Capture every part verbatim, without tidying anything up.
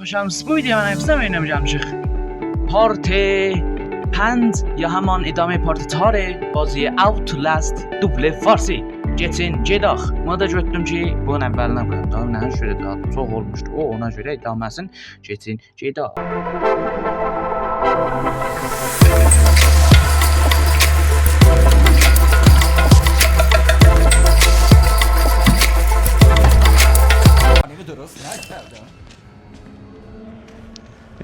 خوشم سپویدی، من هفته اینم جمشیق. پارت پنج یا همان ادامهٔ پارت چهار بازی Outlast دوبله فارسی. کئچین گئدک. بونو دا گؤتدوم کی، بونون اوّلینه قویام. داها نه جوره داها چوخ اولموشدو. او، اونا گؤره ادامه‌سین. کئچین گئدک.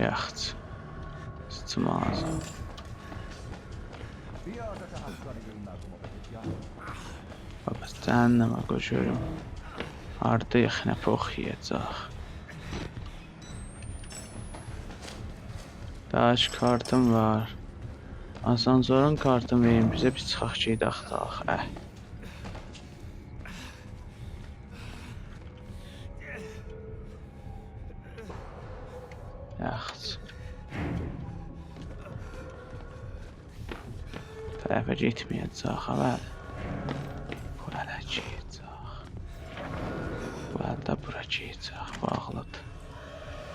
یاخشی. سیچماز. بابا، جهنمه قویوروم. هاردا یخنه پوخ یئیه‌جک. داش کارتیم وار. آسانسورون کارتینی وئرین بیزه، بیز چیخاق گئدک داها. اه. یاخشی. طرفه گئتمه‌یه‌جک، هه. بو هله گئده‌جک. بو هله ده بورا گئده‌جک، باغلیدیر.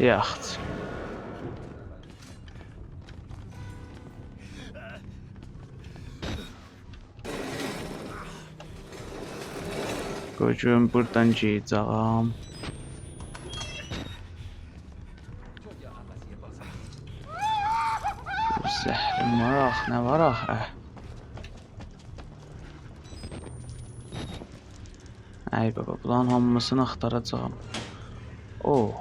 یاخشی. قوی گؤروم بورادان گیره‌جم. بو زهریم وار آخی، نه وار آخی؟ اه. ای بابا، بونلارین هامیسینی آختاراجاغام. او.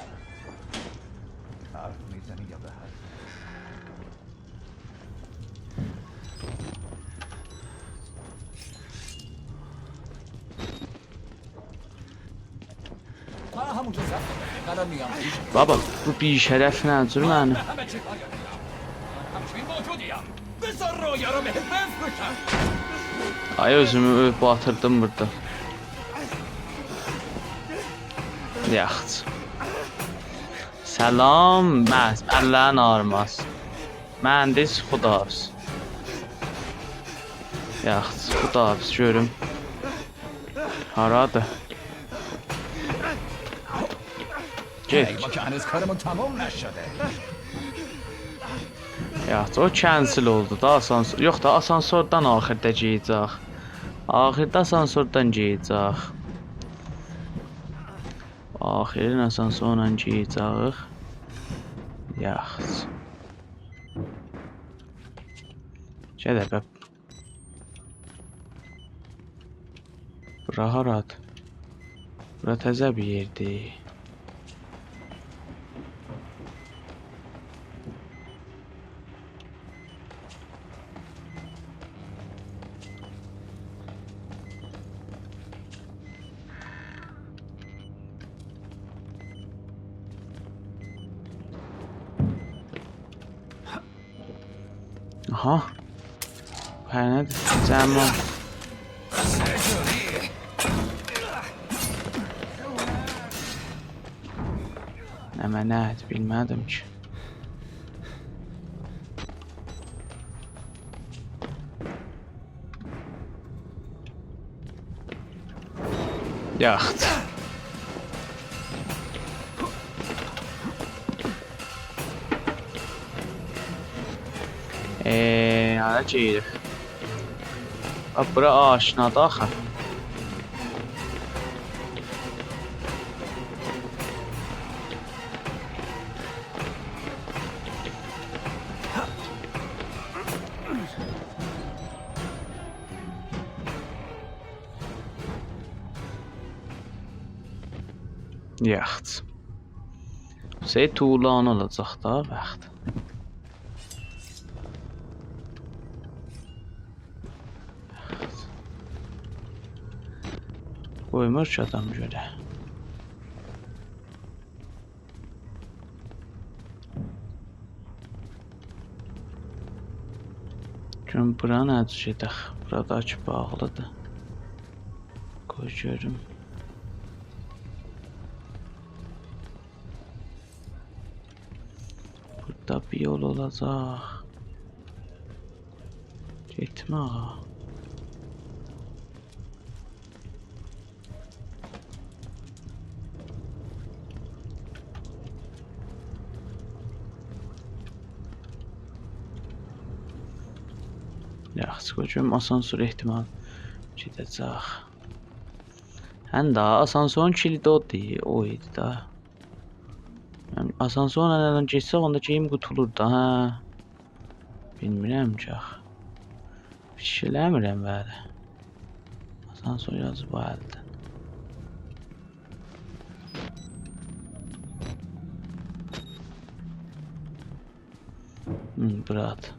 بابا، بو بی‌شرف نه جور منی؟ آی، اؤزومو اؤ-، باتیردیم بورادا. یاخشی. سلام، مه-، اللرین آغریماز. مهندس، خداحافظ. یاخشی، خداحافظ، گؤروم. هارادیر؟ گئت. هئی، باخ، هنوز کارمون تمام نشده. یاخشی، او کنسل اولدو دا، آسانسور، یوخ دا، آسانسوردان آخیردا گئده‌جک. آخیردا آسانسوردان گئده‌جک. آخیرین آسانسورلا گئده‌جک. یاخشی. گل به. بورا هارادیر؟ بورا تازه بیر یئردیر. آها. هر نه‌دیر؟ جمع اول. نه، من نه بیلمه‌دیم کی. یاخشی. ائ، هارا گئدیریک؟ باخ، بورا آشنادیر آخی. یاخشی. شئی، طولانی اولاجاق دا واخت. قویمور کی آدام گؤره. گؤروم بورا نه جور گئدک؟ بورا دا کی باغلیدیر. قوی گؤروم. بوردا بیر یول اولاجاق. گئتمه، آغا. یاخشی، قوی گؤروم آسانسور احتمال گئده‌جک. هن ده آسانسورون کلیدی اودور، او ایدی ده. یعنی آسانسورلا اره‌دن گئتسک، اوندا گئیم قوتولور دا، هه. بیلمیرم کی، آخی. فیکیر ائله‌میرم، بلی. آسانسور یازیب بو الدن. هوم، بورادیر.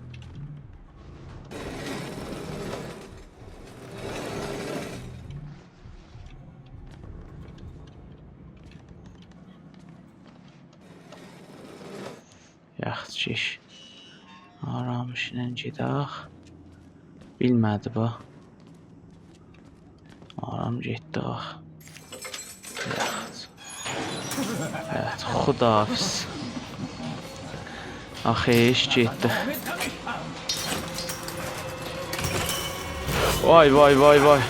یاخشی، آرامشینان گئدک. بیلمه‌دی بو. آرام گئتدی، باخ. یاخشی. ائوت، خداحافظ. آخی، ایش گئتدی. وای، وای، وای، وای.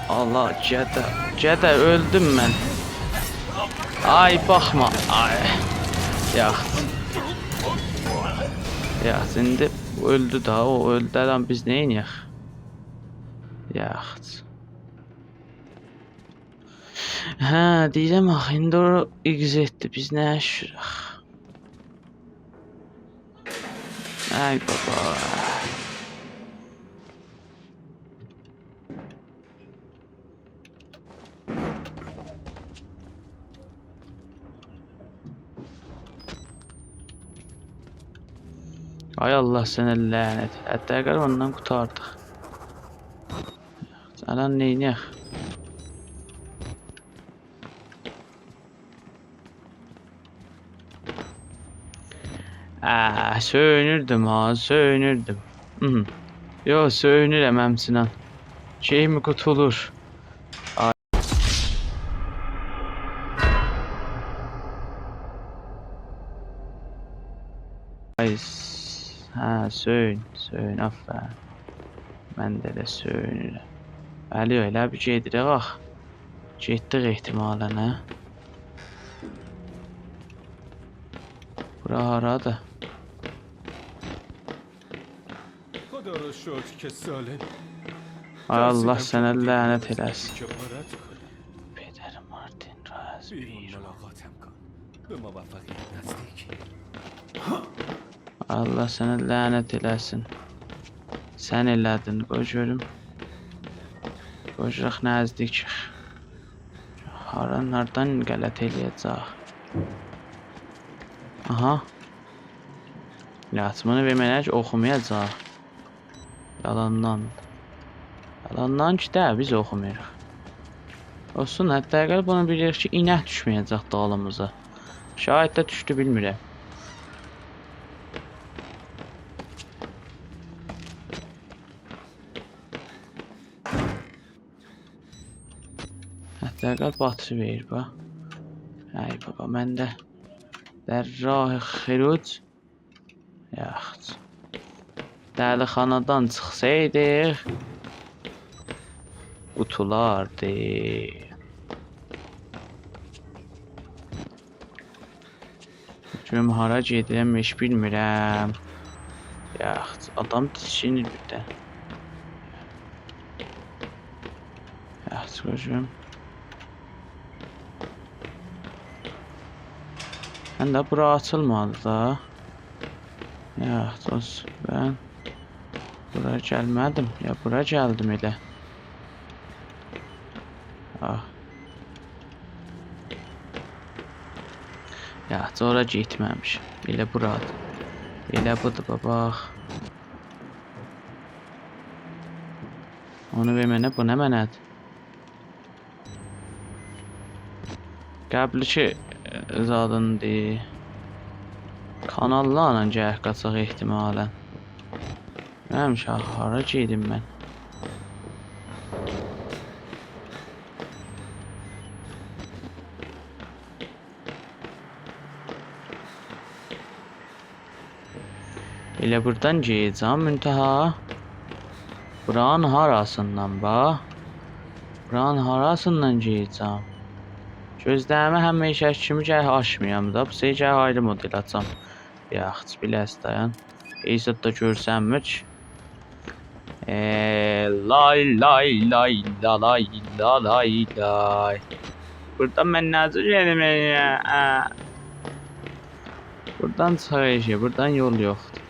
الله، گده، گده، اؤلدوم من. آی، باخما، آی. یاخشی. یاخشی، ایندی اؤلدو دا، او اؤلدو، آدام، بیز نئینیه‌ک؟ یاخشی. هه، دئییرم آخی، ایندی او اگزیتدیر، بیز نه ایش گؤرک؟ آی بابا. آی الله، سنه لعنت. حداقل اوندان قوتاردیق. الان نئینیه‌ک؟ آه، سؤیونوردوم ها، سؤیونوردوم. هوم. یوخ، سؤیونورم همچنان. شئییم قوتولور. آی. آی، س-، هه، سؤیون، سؤیون، آفرین. من ده ائله سؤیونورم. بلی، ائله بیل گئدیریک آخی. گئتدیک احتمالاً، هه؟ بورا هارادیر؟ خدا را شکر که سالم. آی الله، سنه لعنت ائله‌سین. پدر مارتین را از بیر ملاقاتم کن. به موفقیت نزدیکی. الله سنه لعنت ائله‌سین. سن ائله‌دین، قوی گؤروم. قوی گؤرک نزدیک. هاران، هاردان غلط ائله‌یه‌جک؟ آها. یاخشی، بونو وئرمه‌لی‌ییک کی، اوخومایاجاق. یالاندان. یالاندان کی ده، بیز اوخوموروق. اولسون، حداقل بونو بیلیریک کی، اینک دوشمه‌یه‌جک دالیمیزا. شاید ده دوشدو، بیلمیرم. حداقل باطری وئریر، باخ. آی بابا، من ده در راه خروج. یاخشی. دلی‌خانادان چیخسایدیق، قوتولاردی. گؤروم هارا گئدیرم، هئچ بیلمیرم. یاخشی، آدام دیسکینیر بیر ده. یاخشی، گؤروم. هن ده بورا آچیلمادی دا. یاخشی، اولسون، من بورا گلمه‌دیم. یا بورا گلدیم ائله. آه. یاخشی، اورا گئتمه‌میشم. ائله بورادیر. ائله بودور، بابا. اونو وئر منه، بو نمنه‌دیر؟ قبلیکی، ائ، زادیندیر. کاناللارلا گرک قاچاق احتمالاً. منیم شاخ، هارا گئدیم من؟ ائله بوردان گئده‌جم، منتها بورانین هاراسیندان، باخ. بورانین هاراسیندان گئده‌جم؟ گؤزلریمی همیشه‌کی کیمی گرک آچمایام دا، بو سفر گرک آیری مدل آچام. یاخشی، بیر لحظه دایان. هئچ زاد دا گؤرسنمیر. ائ، لای، لای، لای، لا، لای، لا، لای، لای. بوردان من نئجه گئدیم ائله؟ هه. بوردان چیخاق ائشییه، بوردان یول یوخدور.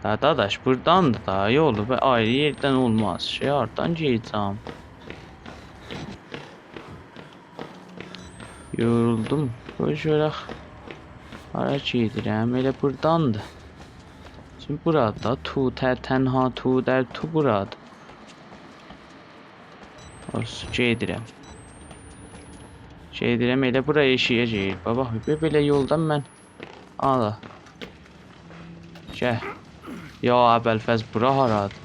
دا، داداش، بورداندیر دا یولو، به آیری یئردن اولماز. شئی، هاردان گئده‌جم؟ یورولدوم. قوی گؤرک. هارا گئدیرم؟ ائله بورداندیر. چونکی بورادیر دا. تو، ته-، تنها تو در تو بورادیر. اولسون، گئدیرم. گئدیرم، ائله بورا ائشییه گئدیر. بابا، بئ-، بئله یولدان من آلا. گل. یا ابوالفضل، بورا هارادیر؟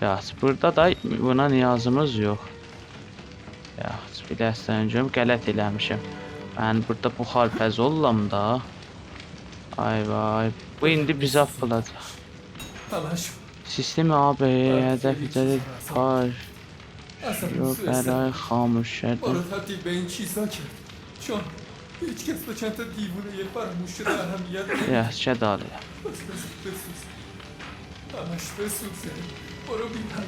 یاخشی، بوردا دا بونا نیازیمیز یوخ. یاخشی، بیر دسته‌دن گؤروم، غلط ائله‌میشم. من بوردا بخار پز اوللام دا. آی وای، بو ایندی بیزه آتیلاجاق. سیستم آ ب هدف ایجاد پار. اصلاً، یو، سو اصلاً. برای خاموش شده. برو تبدیل به این چیزا کرد. چون هیچ کس به چند تا دیوونهٔ فراموش شده اهمیت نمی‌ده. یا، چه دالی؟ بس، بس، بس، بس. همش بسوزه. برو بیرون.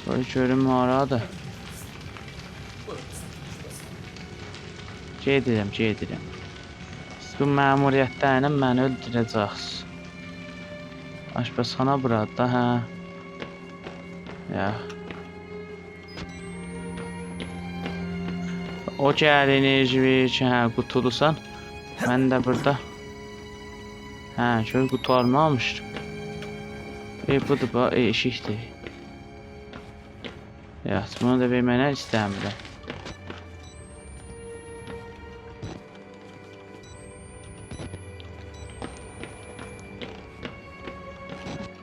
قوی گؤروم هارادیر. برو، بس، بس، بس. گئدیرم، گئدیرم. سیز بو مأموریتده ایله منی اؤلدوره‌جکسینیز. آشپزخانا بورادیر دا، هه. یا. او گلدی انرژی وئریر کی، هه، قوتولوسان. من ده بوردا. هه، چونکی قوتارمامیشدیم. ائ، بودور، باخ، ائ، ائشیکدیر. یاخشی، بونو دا وئرمه‌یه ایسته‌میرم.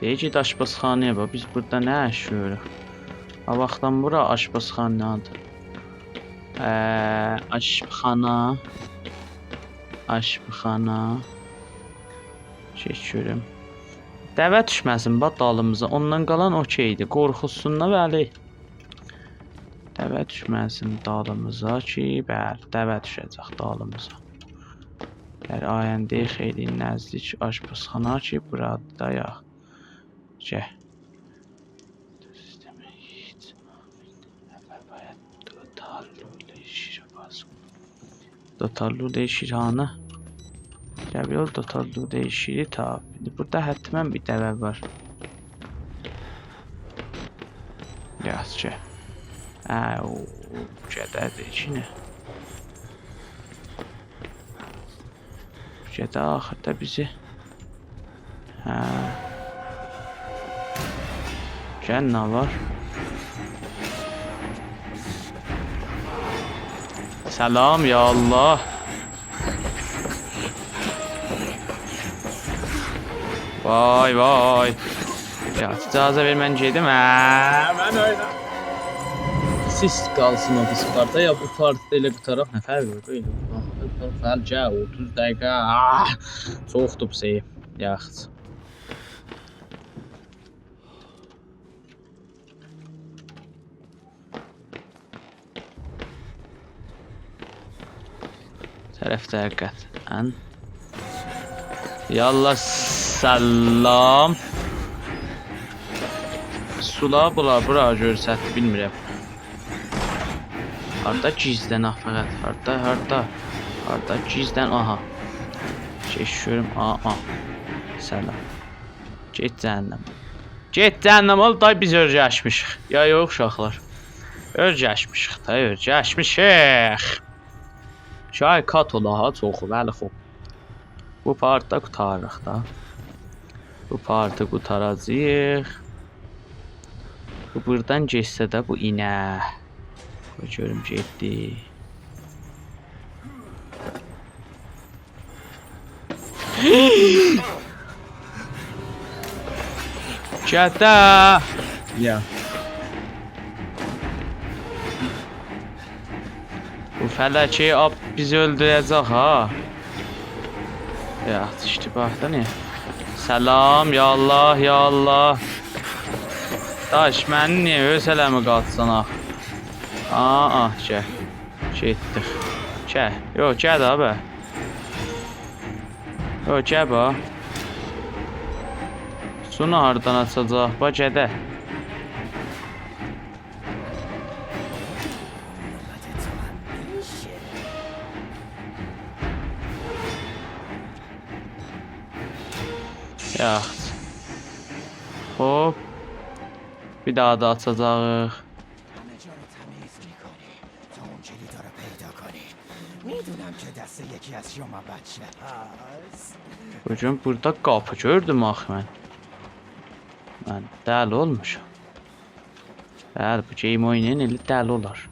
دئییر کی، آشپزخانایا باخ، بیز بوردا نه ایش گؤروروک؟ ها، باخدان بورا آشپزخانادیر. اه، آشپزخانا. آشپزخانا. شئی گؤروم. دوه دوشمه‌سین، باخ، دالیمیزا. اوندان قالان اوکئیدیر. قورخوسون دا، بلی. دوه دوشمه‌سین دالیمیزا کی، بلی، دوه دوشه‌جک دالیمیزا. در آینده خیلی نزدیک آشپزخانا کی، بورادیر دا، یا. گل. سیستم هئچ. اول باید دو تا لوله شیر باز کن. دو تا لوله شیر هانی؟ گل بیر یول دو تا لوله شیری تاپ. ایندی بوردا حتماً بیر دوه وار. یاخشی. هه، او گده‌دیر کی، نه؟ گده آخیردا بیزی. هه. گل، نه وار؟ سلام، یا الله. وای، وای. یا، اجازه وئر، من گئدیم. هه، من اوینام. سیس قالسین او بیریسی پارتا، یا بو پارت ائله قوتاراق، نه فرقی وار؟ بئله قوتاراق. فرق، گل، اوتوز دقیقه. آه، چوخدور بو شئی. یاخشی. طرفدار قطعاً. یا الله، سلام. سولا بولار، بورا گؤرستدی، بیلمیرم. هاردا گیزلنک فقط؟ هاردا، هاردا؟ هاردا گیزلن؟ آها. گئت گؤروم. آ، آ. سلام. گئت جهنم. گئت جهنم، اول دای بیز اؤرگشمیشیک. یا یوخ، اوشاقلار. اؤرگشمیشیک دا، اؤرگشمیشیک. شاید کات اولا ها، چوخو، بلی، خوب. بو پارتی دا قوتاریریق دا. بو پارتی قوتاراجاغیق. بو بورادان گئتسه ده بو اینه. قوی گؤروم گئتدی. گده. یا. بو فلکه آب بیزی اؤلدوره‌جک ها. یا، اشتباهدان یا. سلام، یا الله، یا الله. داش، منی نییه اؤز ائله‌مه قاتسان آخی؟ آ، آ، گل. گئتدیک. گل. یوخ، گل دا به. یوخ، گل باخ. سونو هاردان آچاجاق؟ باخ، گده. یاخشی. خوب. بیر داها دا آچاجاغیق. همه جا رو تمیز می‌کنی تا اون کلیدا رو پیدا کنی. می‌دونم که دست یکی از شما بچه هست. بوگون بوردا قاپی گؤردوم آخی من. من دلی اولموشام. بلی، بو گیم اوینایان ائله دلی اولار.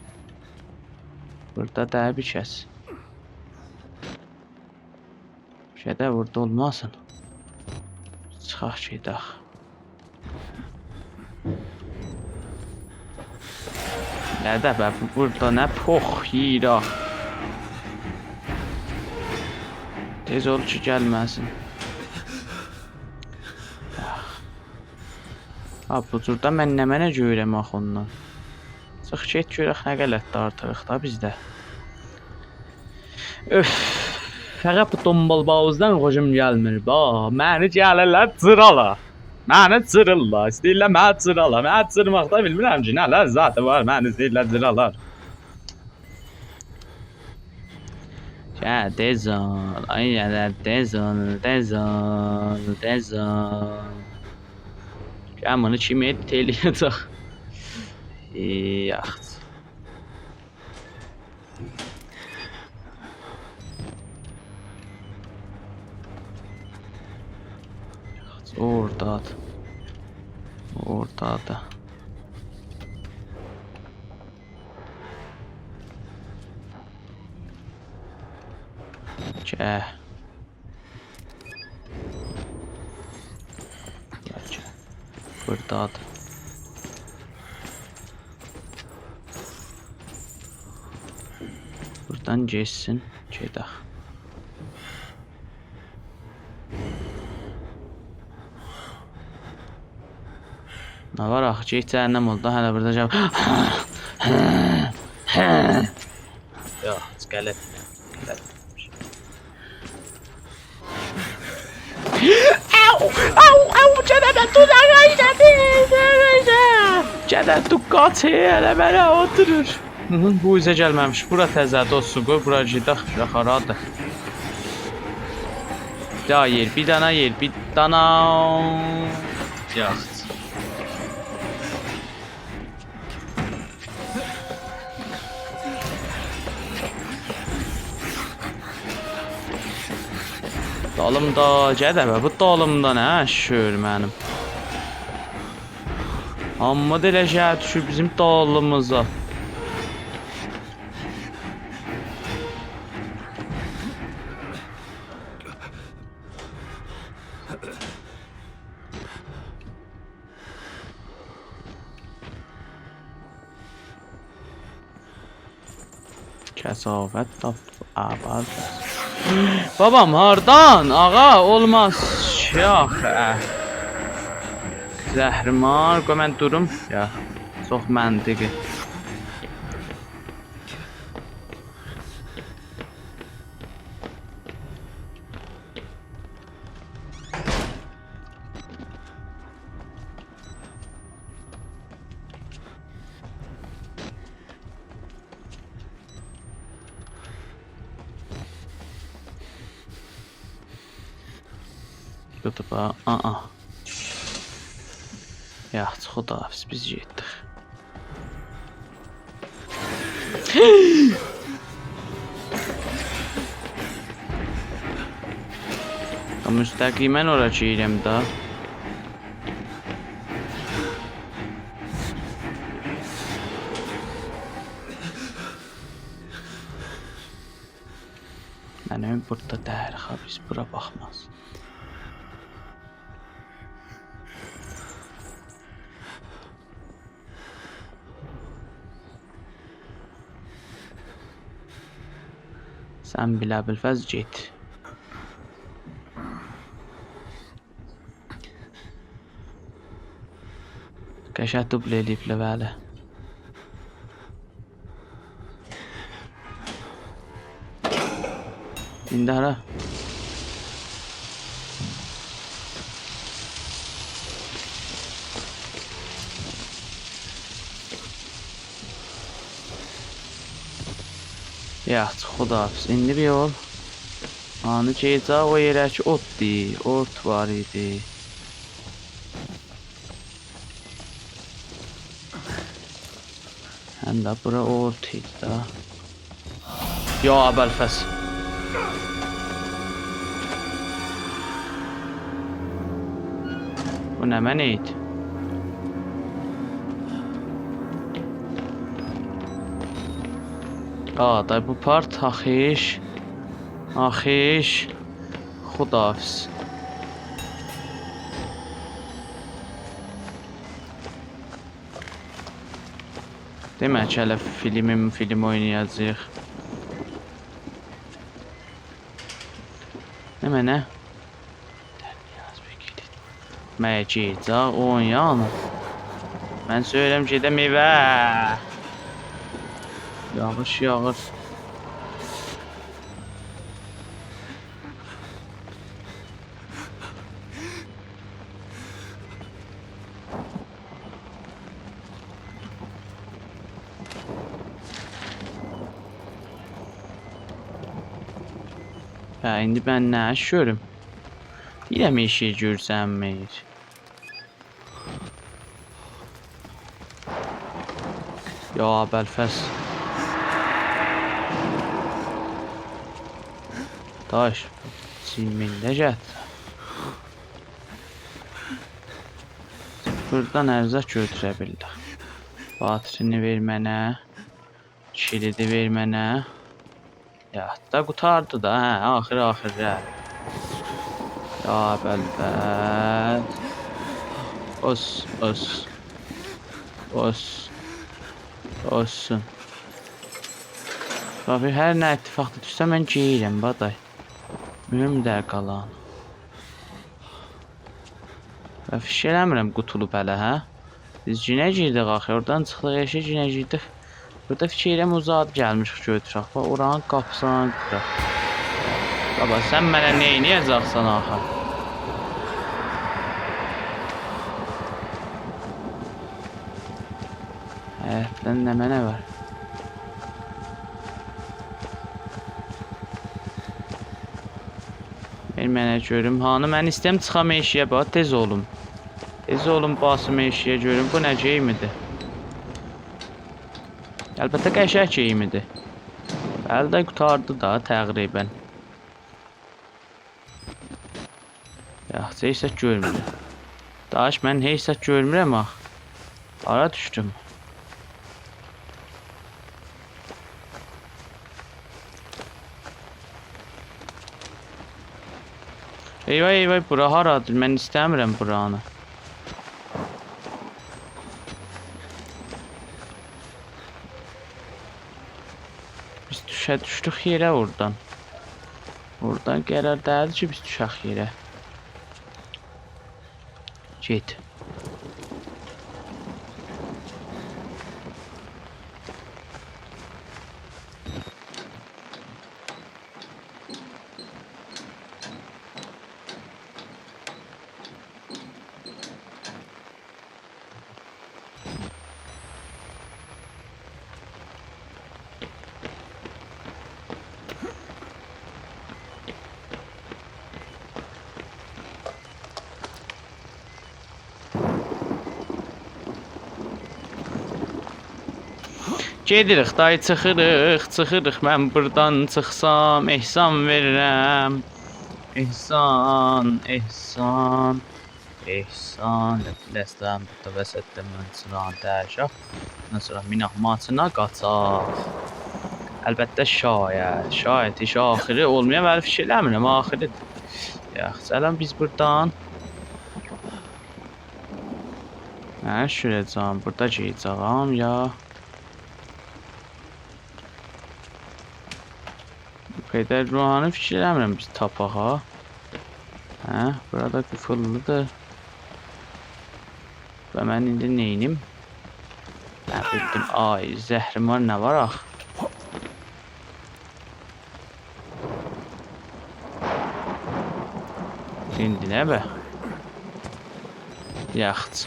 بوردا دا بیر کس. گده بوردا اولماسین. چیخاق گئدک. نه‌دیر به، بو بوردا نه پوخ یئییر ها. تئز اول کی گلمه‌سین. ها، بو جوردا من نمنه گؤرورم آخی اوندان؟ چیخ گئت گؤرک نه غلطدی آرتیریق دا بیزده. اوف. فقط بو دنبال‌بازدان خوشوم گلمیر. باخ، منی گلیرلر جیرالار. منی جیریرلار. ایسته‌ییرلر منی جیرالار. منی جیرماقدا بیلمیرم کی نه لذتی وار. منی ایسته‌ییرلر جیرالار. گل، تئز اول. آی، گده، تئز اول، تئز اول، تئز اول. گل، بونو کیم ائدیت ائله‌یه‌جک؟ ای، یاخشی. اوردادی. اوردادی. گل. گل، گل. بوردادی. بوردان گئتسین، گئدک. نه وار آخی؟ گئت جهنم اول دا، هله بوردا گل. یوخ، غلط. غلط. آو، آو، آو، گده ده دور، آی، گده، گده، گده. گده دور، قاچ، هله منه اوتورور. هی هی، بو اوزه گلمه‌میش. بورا تزه‌دی، او سو قوی، بورا گئدک، بورا هارادیر؟ بیر دانا یئر، بیر دانا یئر، بیر دانا. یاخشی. دالیمدا، گده به، بو دالیمدا نه شور منیم؟ آمما دا ائله شهر دوشور بیزیم دالیمیزا. کثافت تاپ، آباد. بابام، هاردان؟ آقا، اولماز. یوخ، اه. زهرمار، قوی من دوروم. یا، چوخ منطقی. گوتوبا، آآ. یاخشی، خداحافظ، بیز گئتدیک. مستقیماً اورا گیرم دا. منیم بوردا دهر، ها، بیز بورا باخماز. سن بیل ابوالفضل گئت. قشنگ دوبله ائله‌ییبلر، بلی. ایندی هارا؟ یاخشی، خداحافظ. ایندی بیر یول. هانی گئدک او یئره کی، اوتدی، اوت وار ایدی. هم ده بورا اوت ایدی دا. یا ابوالفضل. بو نمنه ایدی؟ آ، دا بو پارت آخیش. آخیش. خداحافظ. دئمک کی، هله فیلمیم، فیلم اوینایاجاغیق. نمنه؟ مگه گئدک؟ اویون یانی. من سؤیله‌رم گئدم ائوه. یاغیش یاغیر. هه، ایندی من نه ایش گؤروم؟ دئییرم، ائشیگی گؤرسنمیر. یا ابوالفضل. داش، سیمینده گتیر. بوردان ارزاق گؤتوره بیلدیک. باطرینی وئر منه. کلیدی وئر منه. یا، دا قوتاردی دا، هه، آخیر، آخیر، هه. یا ابوالفضل. اوس، اوس. اوس. اولسون. باخ، هر نه اتفاق دا دوشسه، من گیریرم، بادای. مهم ده قالان. و فیکیر ائله‌میرم قوتولوب هله، هه؟ بیز گینه گیردیک آخی، اورادان چیخدیق، ائشیگه گینه گیردیک. بورادا فیکیر ائله‌ییرم اوزاق گلمیشیک گؤتورک. باخ، اورانین قاپیسینی تورک. بابا، سن منه نئینیه‌جکسن آخی؟ هیتده نمنه وار؟ وئر منه گؤروم. هانی، من ایسته‌ییرم چیخام ائشیگه، باخ، تئز اولوم. تئز اولوم، باسیم ائشیگه گؤروم. بو نه گئیمیدی؟ البته، قشنگ گئیمیدی. هله ده قوتاردی دا، تقریباً. یاخشی، هئچ زاد گؤرمورم. داش، من هئچ زاد گؤرمورم، آخی. هارا دوشدوم؟ ائی‌وای، ائی‌وای، بورا هارادیر؟ من ایسته‌میرم بورانی. بیز دوشه-، دوشدوک یئره اورادان. اورادان قرار دئییل کی، بیز دوشک یئره. گئت. گئدیریک، دای، چیخیریق، چیخیریق. من بوردان چیخسام، احسان وئریرم. احسان، احسان. احسان، لستم، بورادا وسطده من چیراغین دَییشک. اوندان سونرا میناق ماشینا قاچاق. البته، شاید، شاید هئچ آخیری اولمایا، ولی فیکیر ائله‌میرم آخیری. یاخشی، الان بیز بوردان، هه، شوره جان، بورادا گئده‌جه‌یم یا. پدر روحانی فیکیر ائله‌میرم بیز تاپاق ها. هه، بورادا قیفیللی‌دیر. و من ایندی نئینیم؟ نه بیلدیم، آی، زهرمار نه وار آخی؟ ایندی نه به؟ یاخشی.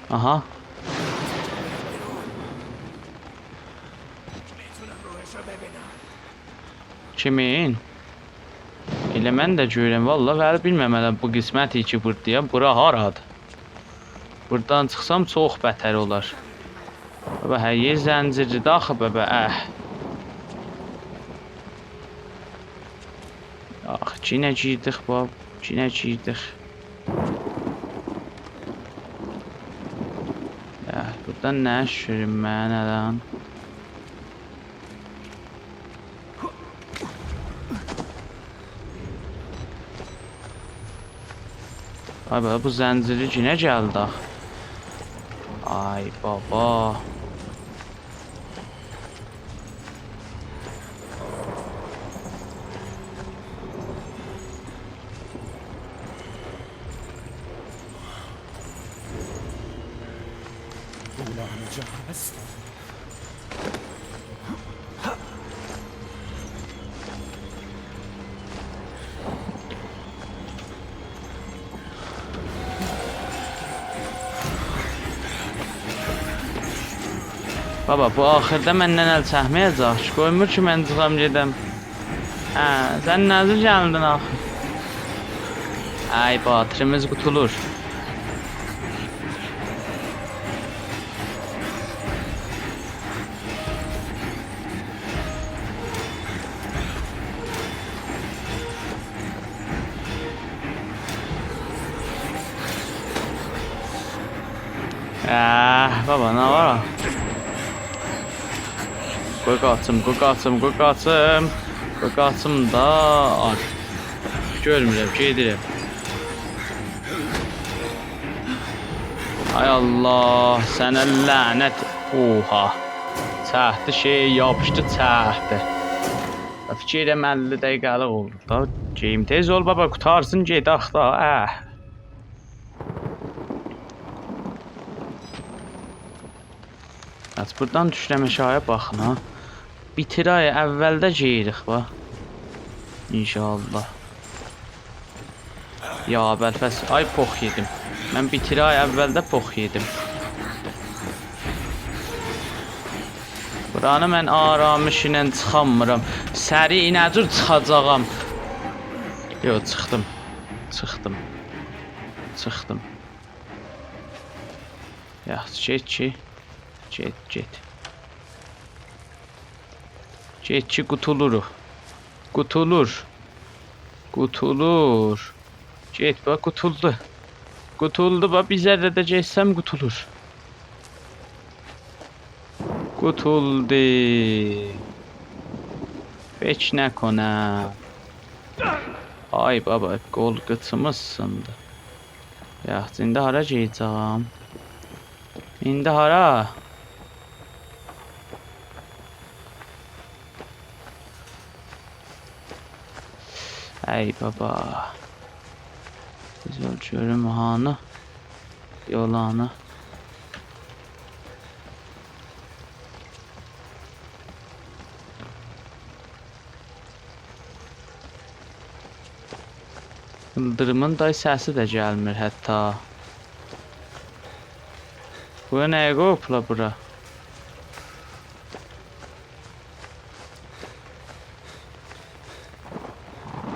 آها. کیمین؟ ائله من ده گؤرورم، والله، ولی بیلمیرم هله بو قسمتی کی بوردایام، بورا هارادیر؟ بوردان چیخسام چوخ بتر اولار. بابا، هر یئر زنجیرلی‌دیر آخی، بابا، اه. آخ، یئنه گیردیک، باب، یئنه گیردیک. اه، بوردان نه شوریم من الان؟ آی بابا، بو زنجیرلی گینه گلدی آخی. آی بابا. بابا، بو آخیردا مندن ال چکمه‌یه‌جک کی، قویمور کی من چیخام گئدم. هه، سن نه‌جور گلدین آخی؟ آی، باتریمیز قوتولور. اه، بابا، نه وار؟ قوی قاچیم، قوی قاچیم، قوی قاچیم. قوی قاچیم دا، آی. گؤرمورم، گئدیرم. آی الله، سنه لعنت. اوها. چکدی شئی، یاپیشدی، چکدی. فیکیر ائلیرم اللی دقیقه‌لیک اولدو دا. گئدیم، تئز اول بابا، قوتارسین، گئدک دا. اه. بس بوردان دوشلم آشاغییا باخین ها. بیتیرای اولده گئدیریک، باخ. ان‌شاءالله. یا ابوالفضل، آی پوخ یئدیم. من بیتیرای اولده پوخ یئدیم. بورانی من آرامش ایله چیخامیرام. سریع نه جور چیخاجاغام؟ یوخ، چیخدیم. چیخدیم. چیخدیم. یاخشی، گئت کی. گئت، گئت. گئت کی، قوتولوروق. قوتولور. قوتولور. گئت، باخ، قوتولدو. قوتولدو، باخ، بیر ذره ده گئتسم قوتولور. قوتولدو. فکر نکنم. آی بابا، قول قیچیمیز سیندی. یاخشی، ایندی هارا گئده‌جم؟ ایندی هارا؟ ای بابا. بیز یول گؤروم هانی؟ یولانی. ایلدیریمین دای سسی ده گلمیر حتی. بورا نه‌یه قویوبلار بورا؟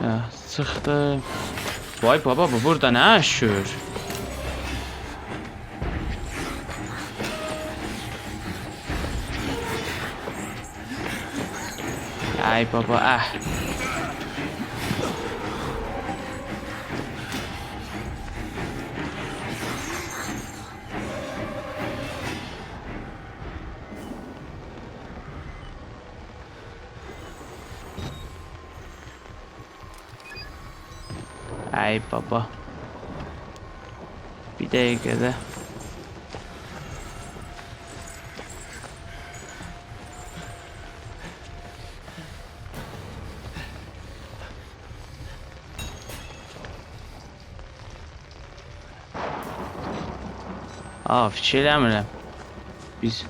هه، چیخدی. وای بابا، بو بوردا نه یاشاییر؟ آی بابا، اه. آی بابا. بیر دقیقه ده. آ، فیکیر ائله‌میرم بیز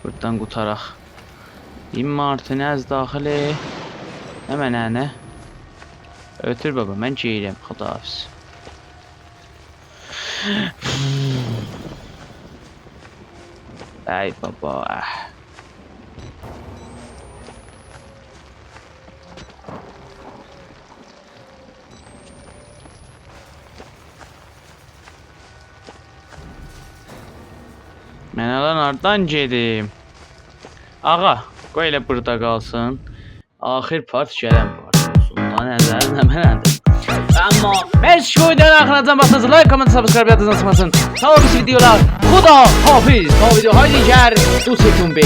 بوردان قوتاراق. این مارتینز داخل. نه منه، نه؟ اؤتور بابا، من گئدیرم، خداحافظ. آی بابا، اه. من الان هاردان گئدیم؟ آغا، قوی ائله بورادا قالسین. آخر پارت گلن پارت اولسون. دا نظر نه منه‌دیر؟ اما مرسی کی ویدیونون آخیریناجان باخدینیز. لایک، کامنت، سابسکرایب یادینیزدان چیخماسین. تا او بیریسی ویدیولار. خدا حافظ. تا ویدیوهای دیگر. دوستون بی.